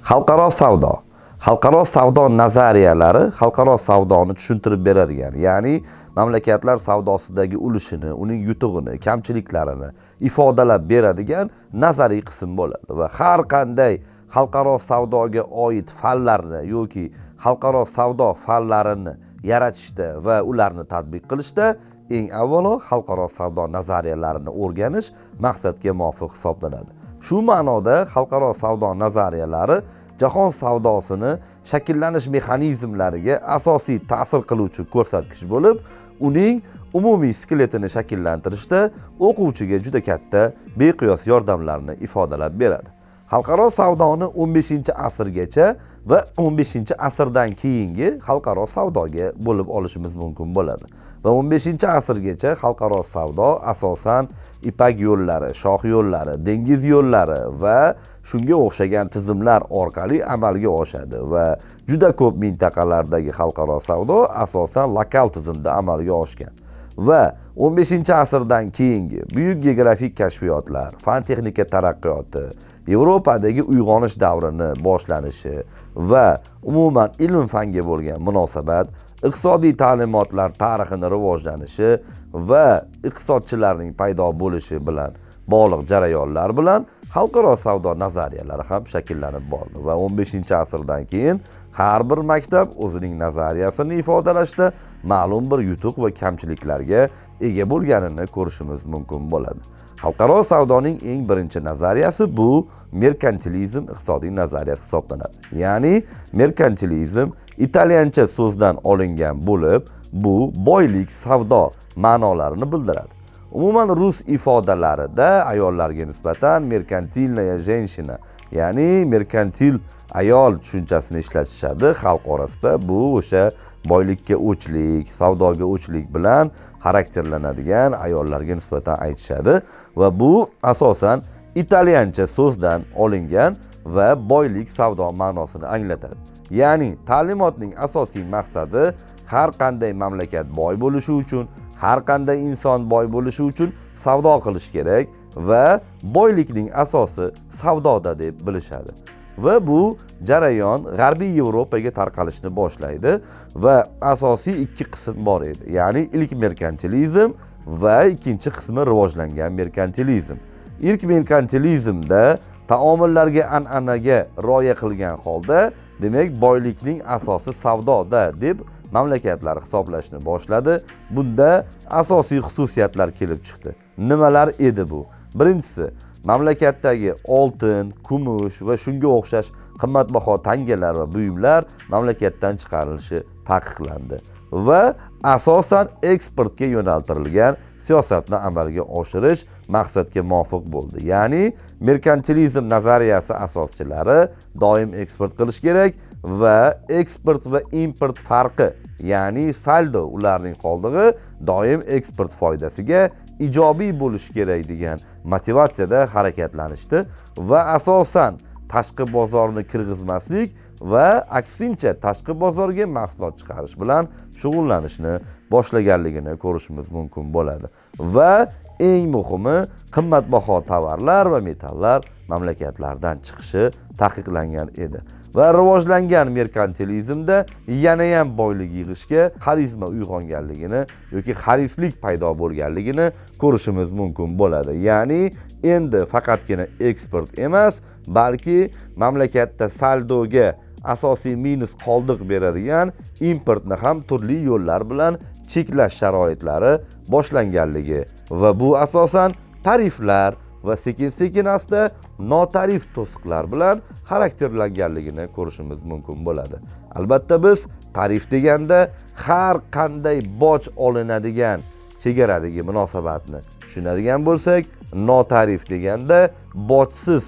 Xalqaro savdo. Xalqaro savdo nazariyalari xalqaro savdoni tushuntirib beradigan, ya'ni mamlakatlar savdosidagi ulushini, uning yutug'ini, kamchiliklarini ifodalab beradigan nazariy qism bo'ladi va har qanday xalqaro savdoga oid fanlarni yoki xalqaro savdo fanlarini yaratishda va ularni tatbiq qilishda eng avvalo xalqaro savdo nazariyalarini o'rganish maqsadga muvofiq hisoblanadi. Shu ma'noda xalqaro savdo nazariyalari jahon savdosini shakllanish mexanizmlariga asosiy ta'sir qiluvchi ko'rsatkich bo'lib, uning umumiy skeletini shakllantirishda o'quvchiga juda katta beqiyos yordamlarni ifodalab beradi. Xalqaro savdoni 15-asrgacha va 15-asrdan keyingi xalqaro savdoga bo'lib olishimiz mumkin bo'ladi. Va 15-asrgacha xalqaro savdo asosan Ipak yo'llari, shoh yo'llari, dengiz yo'llari va shunga o'xshagan tizimlar orqali amalga oshadi va juda ko'p mintaqalardagi xalqaro savdo asosan lokal tizimda amalga oshgan. Va 15-asrdan keyingi buyuk geografik kashfiyotlar, fan texnika taraqqiyoti, Yevropadagi uyg'onish davrini boshlanishi va umuman ilm fanga bo'lgan munosabat, iqtisodiy ta'limotlar tarixini rivojlanishi va iqtisodchilarning paydo bo'lishi bilan bog'liq jarayonlar bilan xalqaro savdo nazariyalari ham shakllanib bordi va 15-asrdan keyin har bir maktab o'zining nazariyasini ifodalashda ma'lum bir yutuq va kamchiliklarga ega bo'lganini ko'rishimiz mumkin bo'ladi. Xalqaro savdoning eng birinchi nazariyasi bu merkantilizm iqtisodiy nazariyasi hisoblanadi. Ya'ni merkantilizm italyancha so'zdan olingan bo'lib, bu boylik, savdo ma'nolarini bildiradi. Umuman rus ifodalarida ayollarga nisbatan меркантильная женщина, ya'ni merkantil ayol tushunchasini ishlatishadi xalq orasida. Bu o'sha boylikka o'chlik, savdoga o'chlik bilan xarakterlanadigan ayollarga nisbatan aytishadi va bu asosan italyancha so'zdan olingan va boylik, savdo ma'nosini anglatadi. Ya'ni ta'limotning asosiy maqsadi har qanday mamlakat boy bo'lishi uchun, har qanday inson boy bo'lishi uchun savdo qilish kerak va boylikning asosi savdoda deb bilishadi. Va bu jarayon G'arbiy Yevropaga tarqalishni boshlaydi va asosiy ikki qism bor edi. Ya'ni ilk merkantilizm va ikkinchi qismi rivojlangan merkantilizm. Ilk merkantilizmda taomillarga, an'anaga rioya qilgan holda, demak, boylikning asosi savdoda deb mamlakatlar hisoblashni boshladi. Bunda asosiy xususiyatlar kelib chiqdi. Nimalar edi bu? Birinchisi, mamlakatdagi oltin, kumush va shunga o'xshash qimmatbaho tangalar va buyumlar mamlakatdan chiqarilishi taqiqlandi va asosan eksportga yo'naltirilgan siyosatni amalga oshirish maqsadga muvofiq bo'ldi. Ya'ni merkantilizm nazariyasi asoschilari doim eksport qilish kerak va eksport va import farqi, ya'ni saldo, ularning qoldig'i doim eksport foydasiga ijobiy bo'lishi kerak degan motivatsiyada harakatlanishdi va asosan tashqi bozorni kirgizmaslik va aksincha tashqi bozorga mahsulot chiqarish bilan shug'ullanishni boshlaganligini ko'rishimiz mumkin bo'ladi. Va eng muhimi, qimmatbaho tovarlar va metallar mamlakatlardan chiqishi taqiqlangan edi. Va rivojlangan merkantilizmda yanayam boylik yig'ishga xarizma uyg'onganligini yoki harislik paydo bo'lganligini ko'rishimiz mumkin bo'ladi. Ya'ni endi faqatgina eksport emas, balki mamlakatda saldoga asosiy minus qoldiq beradigan importni ham turli yo'llar bilan cheklash sharoitlari boshlanganligi va bu asosan tariflar va sekin-sekin asta notarif to'siqlar bilan xarakterlanganligini ko'rishimiz mumkin bo'ladi. Albatta, biz tarif deganda har qanday boj olinadigan chegaradagi munosabatni tushunadigan bo'lsak, notarif deganda bojsiz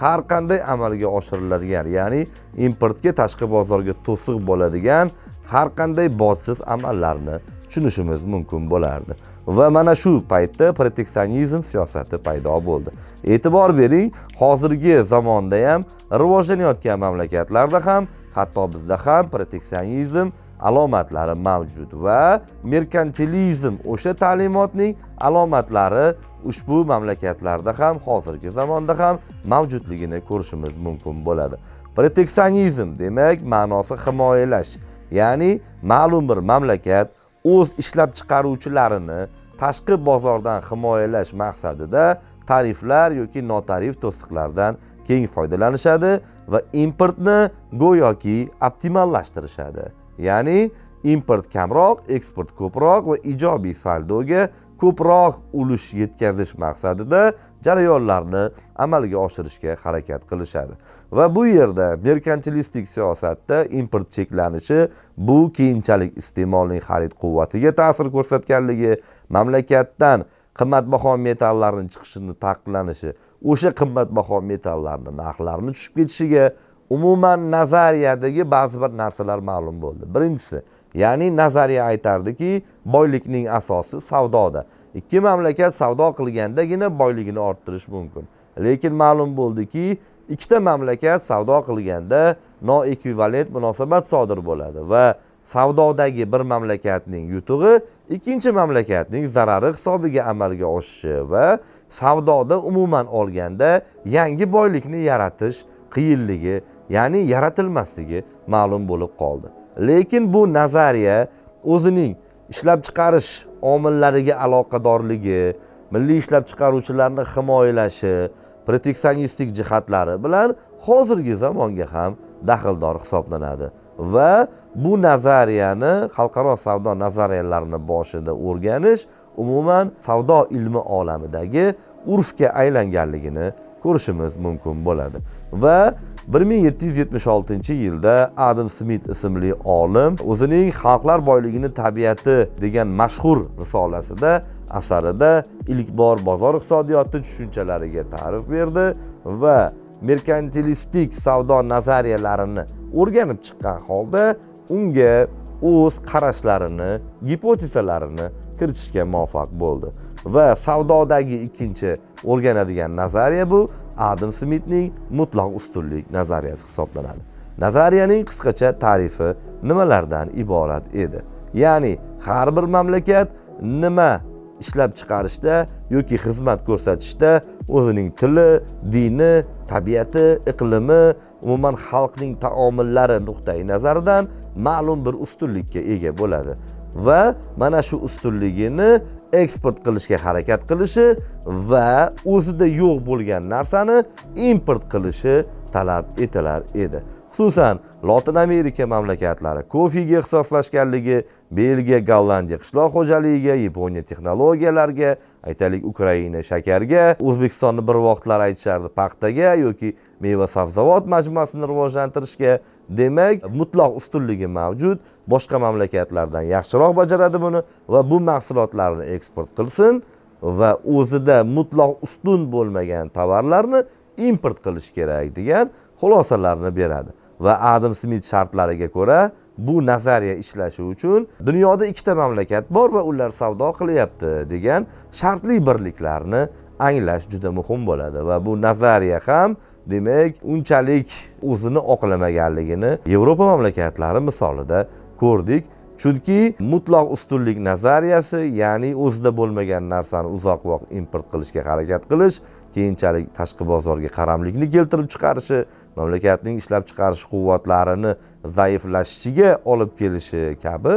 har qanday amalga oshiriladigan, ya'ni importga, tashqi bozorga to'siq bo'ladigan har qanday bojsiz amallarni tushunishimiz mumkin bo'lardi. Va mana shu paytda proteksionizm siyosati paydo bo'ldi. E'tibor bering, hozirgi zamonda ham rivojlanayotgan mamlakatlarda ham, hatto bizda ham proteksionizm alomatlari mavjud va merkantilizm o'sha ta'limotning alomatlari ushbu mamlakatlarda ham hozirgi zamonda ham mavjudligini ko'rishimiz mumkin bo'ladi. Proteksionizm demak ma'nosi himoyalash, ya'ni ma'lum bir mamlakat o'z ishlab chiqaruvchilarini tashqi bozordan himoyalash maqsadida tariflar yoki notarif to'siqlardan keng foydalanishadi va importni go'yoki optimallashtirishadi. Ya'ni import kamroq, eksport ko'proq va ijobiy saldoga ko'proq ulush yetkazish maqsadida jarayonlarni amalga oshirishga harakat qilishadi. Va bu yerda merkantilistik siyosatda import cheklanishi bu keyinchalik iste'molning xarid quvvatiga ta'sir ko'rsatganligi, mamlakatdan qimmatbaho metallarning chiqishini taqiqlanishi, o'sha qimmatbaho metallarning narxlarini tushib ketishiga, umuman nazariyadagi ba'zi bir narsalar ma'lum bo'ldi. Birinchisi, ya'ni nazariya aytardiki, boylikning asosi savdoda. Ikki mamlakat savdo qilgandagina boyligini orttirish mumkin. Lekin ma'lum bo'ldiki, ikkita mamlakat savdo qilganda noekvivalent munosabat sodir bo'ladi va savdodagi bir mamlakatning yutug'i ikkinchi mamlakatning zarari hisobiga amalga oshishi va savdoda umuman olganda yangi boylikni yaratish qiyinligi, ya'ni yaratilmasligi ma'lum bo'lib qoldi. Lekin bu nazariya o'zining ishlab chiqarish omillariga aloqadorligi, milliy ishlab chiqaruvchilarni himoyalashi, proteksionistik jihatlari bilan hozirgi zamonga ham daxldor hisoblanadi. Va bu nazariyani xalqaro savdo nazariyalarini boshida o'rganish umuman savdo ilmi olamidagi urfga aylanganligini ko'rishimiz mumkin bo'ladi. Va 1776-yilda Adam Smit ismli olim o'zining Xalqlar boyligini tabiati degan mashhur risolasida, asarida ilk bor bozor iqtisodiyoti tushunchalariga ta'rif berdi va merkantilistik savdo nazariyalarini o'rganib chiqqan holda unga o'z qarashlarini, gipotezalarini kiritishga muvaffaq bo'ldi. Va savdodagi ikkinchi o'rganadigan nazariya bu Adam Smitning mutlaq ustunlik nazariyasi hisoblanadi. Nazariyaning qisqacha ta'rifi nimalardan iborat edi? Ya'ni har bir mamlakat nima ishlab chiqarishda yoki xizmat ko'rsatishda o'zining tili, dini, tabiati, iqlimi, umuman xalqning taomillari nuqtai nazaridan ma'lum bir ustunlikka ega bo'ladi va mana shu ustunligini eksport qilishga harakat qilishi va o'zida yo'q bo'lgan narsani import qilishi talab etilar edi. Xususan, Lotin Amerika mamlakatlari kofega ixtisoslashganligi, Belgiya, Gollandiya qishloq xo'jaligiga, Yaponiya texnologiyalarga, aytaylik, Ukraina shakarga, O'zbekistonni bir vaqtlar aytishardi paxtaga yoki meva-sabzavot majmuasini rivojlantirishga. Demak, mutlaq ustunligi mavjud, boshqa mamlakatlardan yaxshiroq bajaradi buni va bu mahsulotlarni eksport qilsin va o'zida mutlaq ustun bo'lmagan tovarlarni import qilish kerak degan xulosalarni beradi. Va Adam Smit shartlariga ko'ra bu nazariya ishlashi uchun dunyoda ikkita mamlakat bor va ular savdo qilyapti degan shartli birliklarni anglash juda muhim bo'ladi va bu nazariya ham demak unchalik o'zini oqlamaganligini Yevropa mamlakatlari misolida ko'rdik. Chunki mutlaq ustunlik nazariyasi, ya'ni o'zida bo'lmagan narsani uzoq vaqt import qilishga harakat qilish, keyinchalik tashqi bozorga qaramlikni keltirib chiqarishi, mamlakatning ishlab chiqarish quvvatlarini zaiflashishiga olib kelishi kabi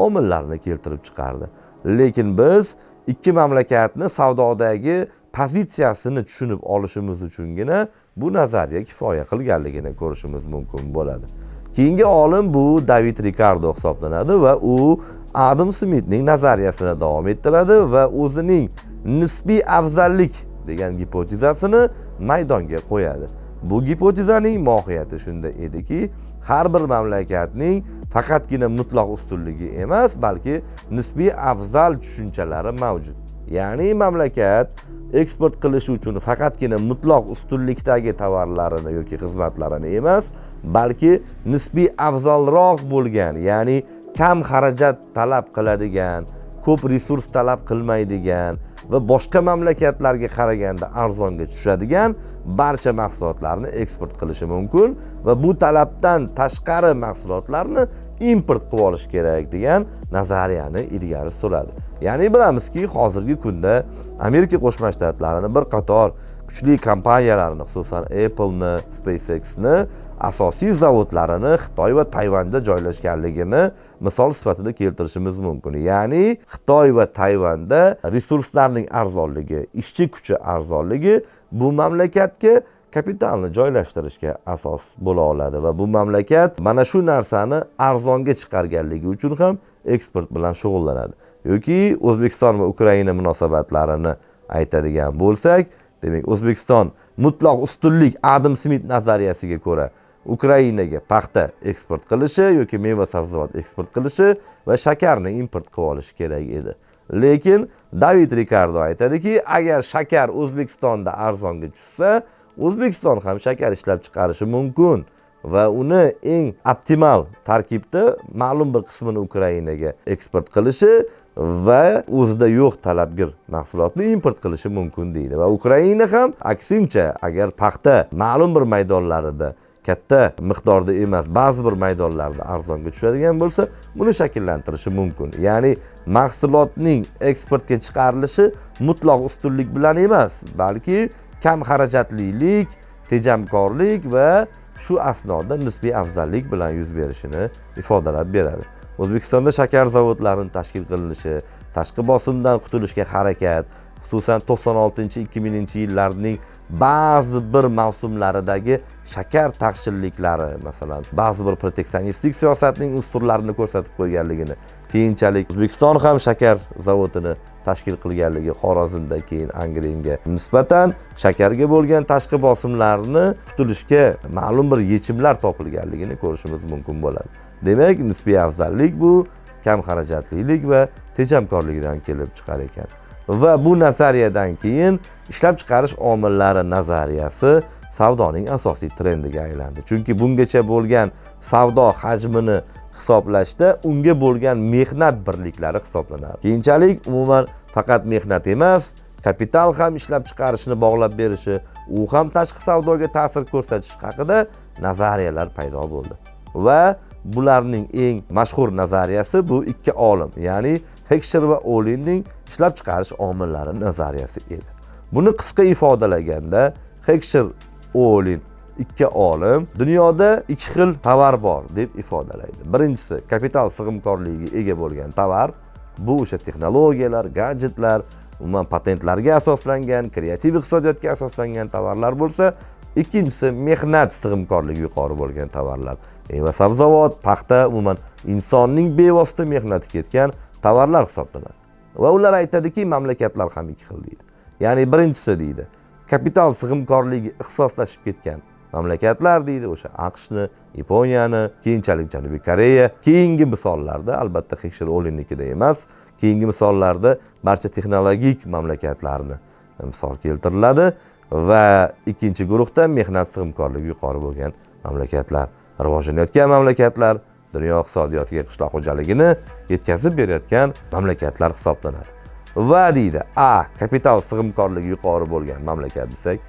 omillarni keltirib chiqardi. Lekin biz ikki mamlakatni savdodagi pozitsiyasini tushunib olishimiz uchungina bu nazariya kifoya qilganligini ko'rishimiz mumkin bo'ladi. Keyingi olim bu David Rikardo hisoblanadi va u Adam Smitning nazariyasini davom ettiradi va o'zining nisbiy afzallik degan gipotezasini maydonga qo'yadi. Bu gipotezaning mohiyati shunda ediki, har bir mamlakatning faqatgina mutlaq ustunligi emas, balki nisbiy afzal tushunchalari mavjud. Ya'ni mamlakat eksport qilish uchun faqatgina mutlaq ustunlikdagi tovarlarini yoki xizmatlarini emas, balki nisbiy afzalroq bo'lgan, ya'ni kam xarajat talab qiladigan, ko'p resurs talab qilmaydigan va boshqa mamlakatlarga qaraganda arzonga tushadigan barcha mahsulotlarni eksport qilishi mumkin va bu talabdan tashqari mahsulotlarni import qilib olish kerak degan nazariyani ilgari suradi. Ya'ni bilamizki, hozirgi kunda Amerika Qo'shma Shtatlarini bir qator kuchli kompaniyalarini, xususan Apple'ni, SpaceX'ni asosiy zavodlarini Xitoy va Tayvanda joylashganligini misol sifatida keltirishimiz mumkin. Ya'ni Xitoy va Tayvanda resurslarning arzonligi, ishchi kuchi arzonligi bu mamlakatga kapitalni joylashtirishga asos bo'la oladi va bu mamlakat mana shu narsani arzonga chiqarganligi uchun ham eksport bilan shug'ullanadi. Yoki O'zbekiston va Ukraina munosabatlarini aytadigan bo'lsak, demak, O'zbekiston mutlaq ustunlik Adam Smit nazariyasiga ko'ra Ukrainaga paxta eksport qilishi yoki meva sabzavot eksport qilishi va shakarni import qilib olishi kerak edi. Lekin David Rikardo aytadiki, agar shakar O'zbekistonda arzonga tushsa, O'zbekiston ham shakar ishlab chiqarishi mumkin va uni eng optimal tarkibda ma'lum bir qismini Ukrainaga eksport qilishi va o'zida yo'q talabgir mahsulotni import qilishi mumkin deydi. Va Ukraina ham aksincha, agar paxta ma'lum bir maydonlarida katta miqdorda emas, ba'zi bir maydonlarda arzonga tushadigan bo'lsa, buni shakllantirishi mumkin. Ya'ni mahsulotning eksportga chiqarilishi mutlaq ustunlik bilan emas, balki kam xarajatlilik, tejamkorlik va shu asnoda nisbiy afzallik bilan yuz berishini ifodalab beradi. O'zbekistonda shakar zavodlarini tashkil qilinishi, tashqi bosimdan qutulishga harakat, xususan 96-2000-yillarning ba'zi bir mavsumlaridagi shakar taqchilliklari, masalan, ba'zi bir proteksionistik siyosatning unsurlarini ko'rsatib qo'yganligini, keyinchalik O'zbekiston ham shakar zavodini tashkil qilganligi, Xorazmda, keyin Angrenga nisbatan shakarga bo'lgan tashqi bosimlarni qutulishga ma'lum bir yechimlar topilganligini ko'rishimiz mumkin bo'ladi. Demak, nisbiy afzallik bu kam xarajatlilik va tejamkorlikdan kelib chiqar ekan. Va bu nazariyadan keyin ishlab chiqarish omillari nazariyasi savdoning asosiy trendiga aylandi. Chunki bungacha bo'lgan savdo hajmini hisoblashda unga bo'lgan mehnat birliklari hisoblanadi. Keyinchalik umuman faqat mehnat emas, kapital ham ishlab chiqarishni bog'lab berishi, u ham tashqi savdoga ta'sir ko'rsatishi haqida nazariyalar paydo bo'ldi. Va bularning eng mashhur nazariyasi bu ikki olim, ya'ni Heksher va Olinning ishlab chiqarish omillari nazariyasi edi. Buni qisqa ifodalaganda, Heksher, Olin ikki olim dunyoda ikki xil tovar bor deb ifodalaydi. Birinchisi kapital sig'imkorligiga ega bo'lgan tovar, bu o'sha texnologiyalar, gadjetlar, umuman patentlarga asoslangan, kreativ iqtisodiyotga asoslangan tovarlar bo'lsa, ikkinchisi mehnat sig'imkorligi yuqori bo'lgan tovarlar. Meva sabzavot, paxta, umuman insonning bevosita mehnati ketgan tovarlar hisoblanadi. Va ular aytadiki, mamlakatlar ham ikki xil deydi. Ya'ni birinchisi deydi, kapital sig'imkorligi ixtisoslashib ketgan mamlakatlar deydi, o'sha AQShni, Yaponiyani, keyinchalik Janubiy Koreya. Keyingi misollarda, albatta Heksher Olinnikida emas, keyingi misollarda barcha texnologik mamlakatlarni misol keltiriladi va ikkinchi guruhda mehnat sig'imkorligi yuqori bo'lgan mamlakatlar, rivojlanayotgan mamlakatlar, dunyo iqtisodiyotiga qishloq xo'jaligini yetkazib berayotgan mamlakatlar hisoblanadi. Va deydi, A kapital sig'imkorligi yuqori bo'lgan mamlakat desak,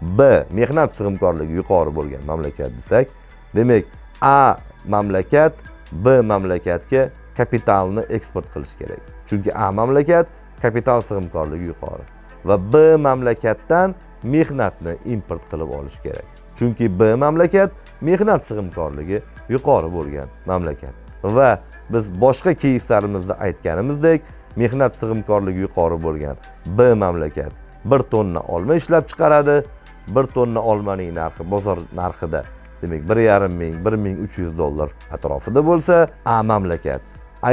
B mehnat sig'imkorligi yuqori bo'lgan mamlakat desak, demak A mamlakat B mamlakatga kapitalni eksport qilish kerak. Chunki A mamlakat kapital sig'imkorligi yuqori va B mamlakatdan mehnatni import qilib olish kerak. Chunki B mamlakat mehnat sig'imkorligi yuqori bo'lgan mamlakat. Va biz boshqa keyslarimizda aytganimizdek, mehnat sig'imkorligi yuqori bo'lgan B mamlakat 1 tonna olma ishlab chiqaradi. 1 tonna olmaning narxi bozor narxida, demak, 1,5 ming, 1300 dollar atrofida bo'lsa, A mamlakat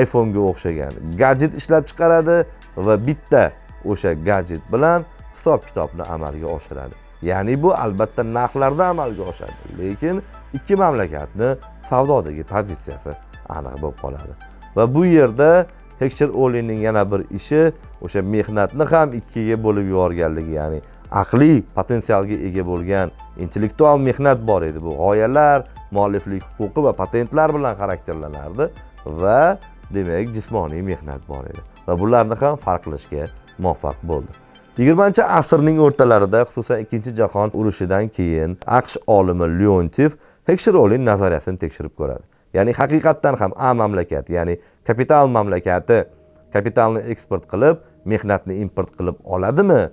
iPhone'ga o'xshagan gadjet ishlab chiqaradi va bitta o'sha gadjet bilan hisob-kitobni amalga oshiradi. Ya'ni bu albatta narxlarda amalga oshadi, lekin ikki mamlakatni savdodagi pozitsiyasi aniq bo'lib qoladi. Va bu yerda Heksher Olinning yana bir ishi o'sha mehnatni ham ikkiga bo'lib yuborganligi, ya'ni aqliy potensialga ega bo'lgan intellektual mehnat bor edi. Bu g'oyalar, mualliflik huquqi va patentlar bilan xarakterlanardi va demak jismoniy mehnat bor edi. Va bularni ham farqlashga muvaffaq bo'ldi. 20-asrning o'rtalarida, xususan 2 jahon urushidan keyin AQSh olimi Leontiev Heksher Olin nazariyasini tekshirib ko'radi. Ya'ni haqiqatdan ham A mamlakat, ya'ni kapital mamlakati kapitalni eksport qilib, mehnatni import qilib oladimi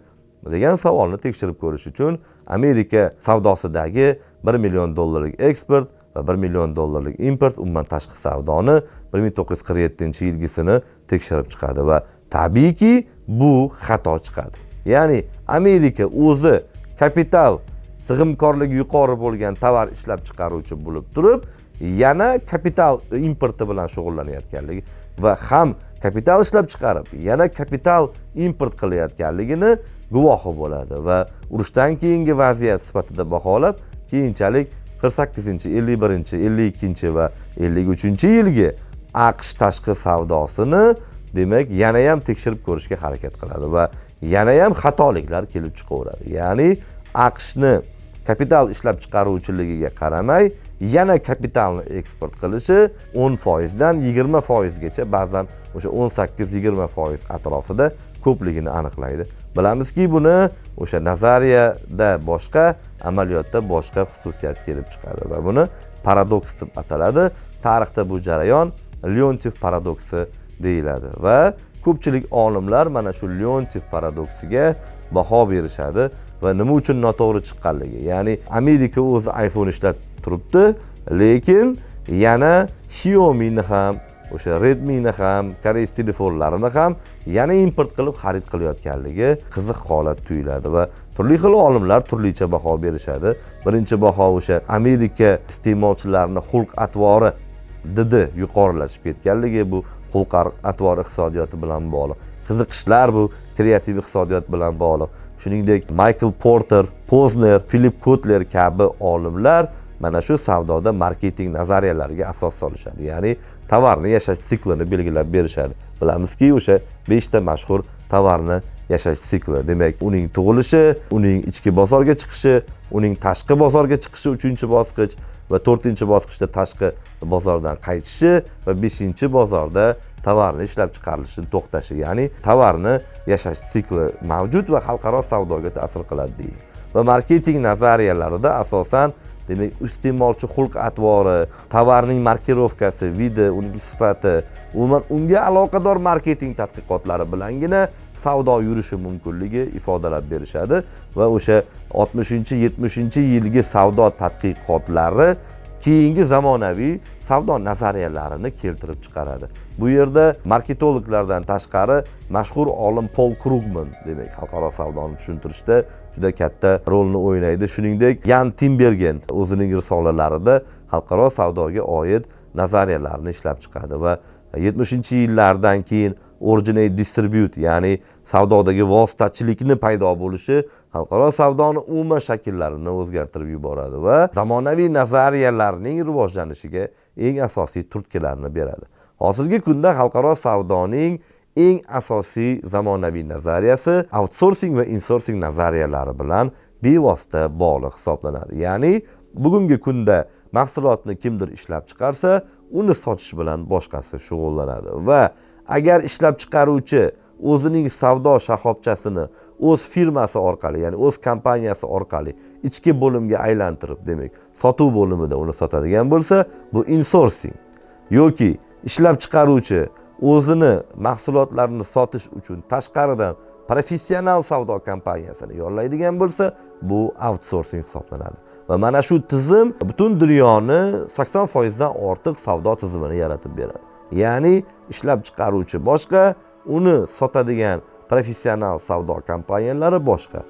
degan savolni tekshirib ko'rish uchun Amerika savdosidagi 1 million dollarlik eksport va 1 million dollarlik import, umuman tashqi savdoni 1947-yilgisini tekshirib chiqadi va tabiiyki bu xato chiqadi. Ya'ni Amerika o'zi kapital sig'imkorligi yuqori bo'lgan tovar ishlab chiqaruvchi bo'lib turib, yana kapital importi bilan shug'ullanayotganligi va ham kapital ishlab chiqarib, yana kapital import qilayotganligini guvohi bo'ladi va urushdan keyingi vaziyat sifatida baholab, keyinchalik 48-, 51-, 52- va 53-yilgi AQSh tashqi savdosini demak yana ham tekshirib ko'rishga harakat qiladi va yana ham xatoliklar kelib chiqaveradi. Ya'ni AQShni kapital ishlab chiqaruvchiligiga qaramay yana kapitalni eksport qilishi 10% dan 20% gacha, ba'zan o'sha 18-20% atrofida ko'pligini aniqlaydi. Bilamizki, buni o'sha nazariyada boshqa, amaliyotda boshqa xususiyat kelib chiqadi va buni paradoks deb ataladi. Tarixda bu jarayon Leontiev paradoksi deyiladi va ko'pchilik olimlar mana shu Leontiev paradoksiga baho berishadi va nima uchun noto'g'ri chiqqanligi. Ya'ni Amerika o'zi iPhone ishlatib turibdi, lekin yana Xiaomi'ni ham, o'sha Redmi'ni ham, koreys telefonlarini ham yana import qilib xarid qilayotganligi qiziq holat tuyuladi va turli xil olimlar turlicha baho berishadi. Birinchi baho o'sha Amerika iste'molchilarini xulq-atvori didi yuqorilashib ketganligi, bu xulq-atvor iqtisodiyoti bilan bog'liq. Qiziqishlar bu kreativ iqtisodiyot bilan bog'liq. Shuningdek, Michael Porter, Posner, Philip Kotler kabi olimlar mana shu savdoda marketing nazariyalariga asos solishadi. Ya'ni tovarni yashash siklini belgilab berishadi. Bilamizki, o'sha 5 ta mashhur tovarni yashash sikli, demak, uning tug'ilishi, uning ichki bozorga chiqishi, uning tashqi bozorga chiqishi 3-bosqich va 4-bosqichda tashqi bozordan qaytishi va 5-bozorda tovarni ishlab chiqarilishini to'xtashi. Ya'ni tovarni yashash sikli mavjud va xalqaro savdoga ta'sir qiladi deydi. Va marketing nazariyalarida asosan demak iste'molchi xulq-atvori, tovarning markirovkasi, vidi, uning sifati, umuman unga aloqador marketing tadqiqotlari bilangina savdo yurishi mumkinligi ifodalab berishadi va o'sha 60-70-yilgi savdo tadqiqotlari keyingi zamonaviy savdo nazariyalarini keltirib chiqaradi. Bu yerda marketologlardan tashqari mashhur olim Pol Krugman, demak, xalqaro savdoni tushuntirishda juda katta rolni o'ynaydi. Shuningdek, Yan Timbergen o'zining risolalarida xalqaro savdoga oid nazariyalarni ishlab chiqadi va 70-yillardan keyin originate distribute, ya'ni savdodagi vositachilikni paydo bo'lishi xalqaro savdoni umuman shakllarini o'zgartirib yuboradi va zamonaviy nazariyalarning rivojlanishiga eng asosiy turtkilarni beradi. Hozirgi kunda xalqaro savdoning eng asosiy zamonaviy nazariyasi outsourcing va insourcing nazariyalari bilan bevosita bog'liq hisoblanadi. Ya'ni bugungi kunda mahsulotni kimdir ishlab chiqarsa, uni sotish bilan boshqasi shug'ullanadi va agar ishlab chiqaruvchi o'zining savdo shoxobchasini o'z firmasi orqali, ya'ni o'z kompaniyasi orqali ichki bo'limga aylantirib, demak, sotuv bo'limida uni sotadigan bo'lsa, bu insourcing, yoki ishlab chiqaruvchi o'zini mahsulotlarini sotish uchun tashqaridan professional savdo kompaniyasini yollaydigan bo'lsa, bu outsourcing hisoblanadi. Va mana shu tizim butun dunyoni 80% dan ortiq savdo tizimini yaratib beradi. Ya'ni ishlab chiqaruvchi boshqa, uni sotadigan professional savdo kompaniyalari boshqa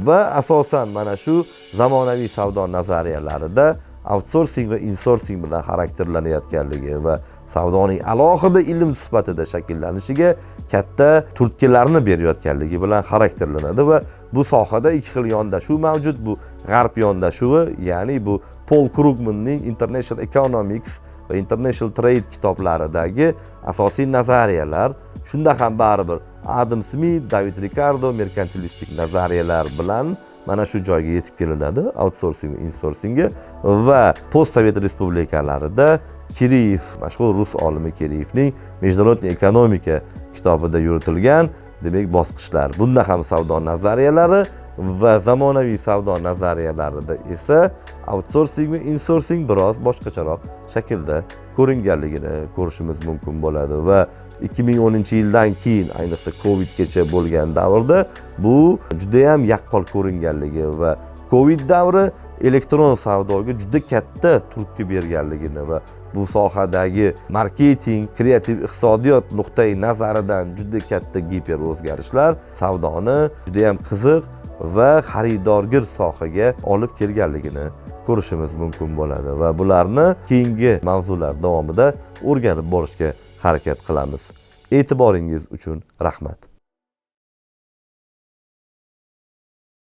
va asosan mana shu zamonaviy savdo nazariyalarida outsourcing va insourcing bilan xarakterlanayotganligi va savdoning alohida ilm sifatida shakllanishiga katta turtkilarni berayotganligi bilan xarakterlanadi va bu sohada ikki xil yondashuv mavjud. Bu g'arb yondashuvi, ya'ni bu Pol Krugmanning International Economics va International Trade kitoblaridagi asosiy nazariyalar, shunda ham baribir Adam Smith, David Ricardo merkantilistik nazariyalar bilan mana shu joyga yetib kelinadi, outsourcing va insourcingga. Va postsovet respublikalarida Kiriyev, mashhur rus olimi Kiriyevning Международная экономика kitobida yuritilgan, demak, bosqichlar. Bunda ham savdo nazariyalari va zamonaviy savdo nazariyalarida esa outsourcing va insourcing biroz boshqacharoq shaklda ko'ringanligini ko'rishimiz mumkin bo'ladi va 2010-yildan keyin, ayniqsa Covidgacha bo'lgan davrda bu judayam yaqqol ko'ringanligi va Covid davri elektron savdoga juda katta turtki berganligini va bu sohadagi marketing, kreativ iqtisodiyot nuqtai nazaridan juda katta giper o'zgarishlar savdoni judayam qiziq va xaridorgir sohaga olib kelganligini ko'rishimiz mumkin bo'ladi va bularni keyingi mavzular davomida o'rganib borishga harakat qilamiz. E'tiboringiz uchun rahmat.